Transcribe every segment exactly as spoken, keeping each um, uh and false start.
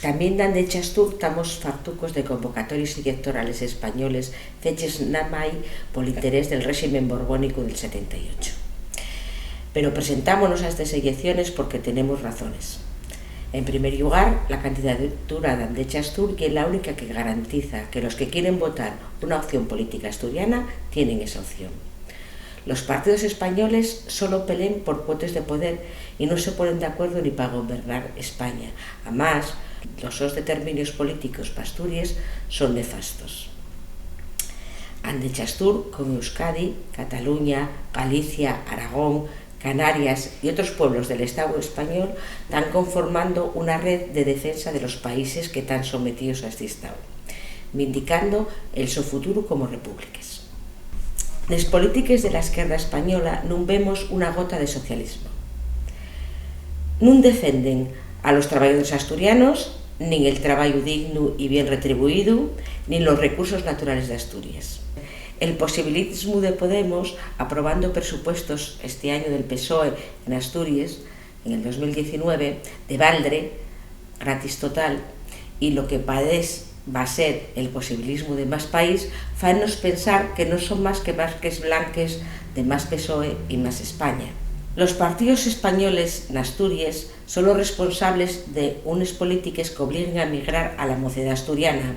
Tamién dende Chastur tamos fartucos de convocatories ellectorales españoles feches namái pol interés del réxime borbónicu del setenta y ocho. Pero presentámonos a estes ellecciones porque tenemos razones. En primer llugar, la candidatura d'Andé Chastur ye la única que garantiza que los que quieren votar una opción política asturiana tienen esa opción. Los partidos españoles solo pelén por cuotes de poder y nun se ponen d'acuerdu ni pa gobernar España. Amás, los sos determinios políticos p'Asturies son nefastos. Andé Chastur, con Euskadi, Cataluña, Galicia, Aragón, Canarias y otros pueblos del Estáu español, tán conformando una red de defensa de los países que tán sometíos a esti Estáu, vindicando el so futuru como repúbliques. Nes polítiques de la esquerda española nun vemos una gota de socialismo. Nun defenden a los trabayadores asturianos, nin el trabayu dignu y bien retribuídu, nin los recursos naturales d'Asturies. El posibilismu de Podemos, aprobando presupuestos esti añu del PSOE en Asturies, en el dos mil diecinueve, de baldre, gratis total, y lo que padez va ser el posibilismu de Más País, faennos pensar que non son más que marques blanques de Más PSOE y Más España. Los partíos españoles n'Asturies son los responsables de unes polítiques qu'obliguen a emigrar a la mocedá asturiana.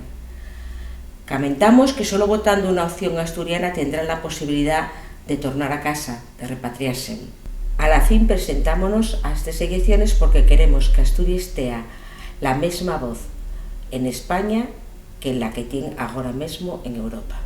Camentamos que solo votando una opción asturiana tendrán la posibilidá de tornar a casa, de repatriarse. A la fin, presentámonos a estes ellecciones porque queremos qu'Asturies tea la mesma voz en España que la que tien agora mesmo en Europa.